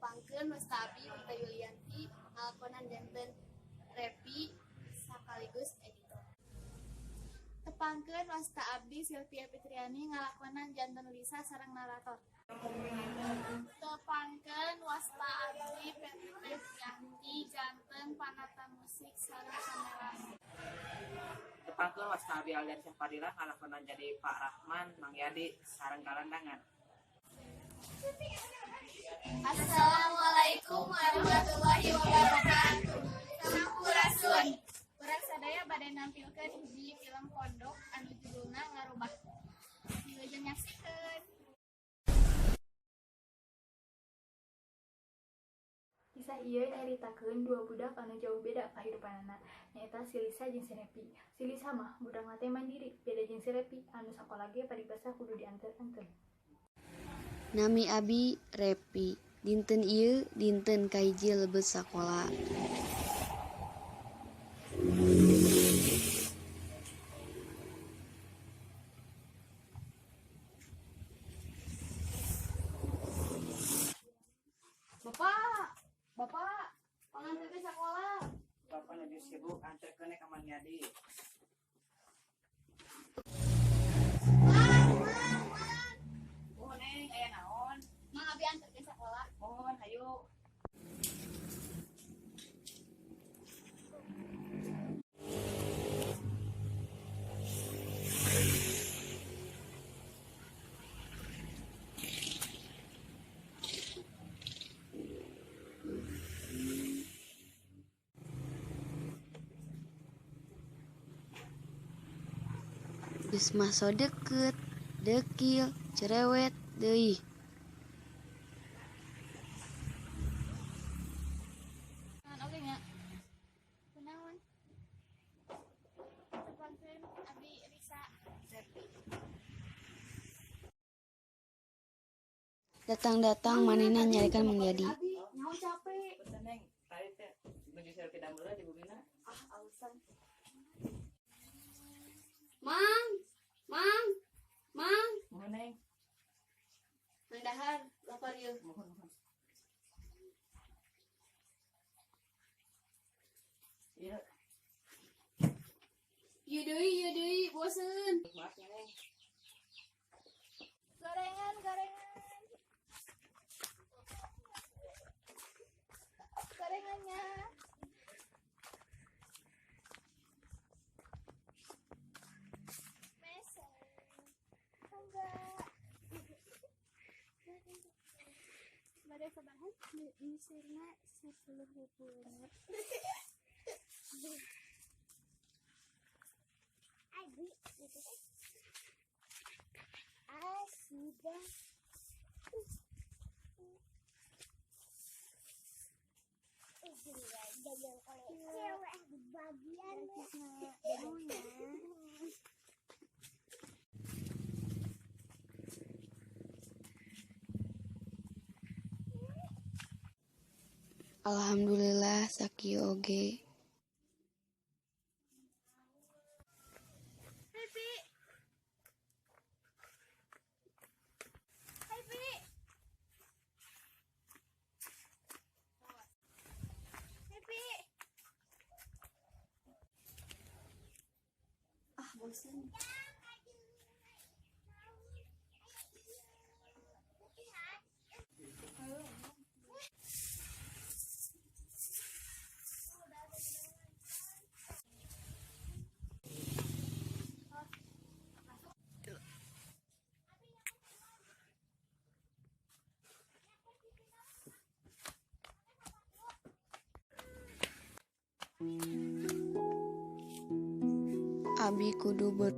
Tepangkeun wasta abdi Wita Yulianti ngalakonan janten Repi sakaligus editor. Tepangkeun wasta abdi Silvia Fitriani ngalakonan janten Lisa sareng narator. Tepangkeun wasta abdi Feby Febrianti janten panata musik sareng kameramen. Tepangkeun wasta abdi Aldiansyah Fadila ngalakonan jadi Pak Rahman, Mang Yadi sareng kalandangan. Assalamualaikum warahmatullahi wabarakatuh. Sampurasun. Urang sadaya bade nampilkeun hiji film pondok anu judulna Ngarubah. Wilujeng nyaksikeun. Kisah ieu nyaritakeun dua budak anu jauh beda kahirupanana, nyaeta si Lisa jeung si Repi. Si Lisa mah budakna teh mandiri, beda jeung si Repi anu sakola ge paribasa kudu dianter-anter. Nami abi Repi. Dinten ieu dinten kahiji lebet sakola. Bapak, Bapak, panganterkeun sakola. Bapak nuju sibuk anterkeun ka Mang Yadi. Mang, mang, mang. Oh Neng, aya naon? Mang, abi anterkeun sakola. Mohon hayu. Geus mah so deukeut, dekil, cerewet deui. Naon oge nya? Kunaon? Tepangkeun abdi Risa Repi. Datang-datang manehna nyarekan Mang Yadi. Abi, nyaho capek. Punten Neng, tadi teh nuju selfie damel di bumina. Ah, alasan. Mang, mang, mang. Mohon Neng, Mang dahar, lapar ieu. Mohon mohon. Iya, Ieu deui, bosen. Maaf ya Neng. Gorengan, gorengan. Gorengannya. Mesen. Enggak. Bade sabaraha? Misirna 10.000. Abi, gitu kan. Ah, sudah. Bagian. Alhamdulillah sakieu oge. Hai, Pi. Hai, Pi. Hai, Pi. Ah, bosen. Abi kudu ber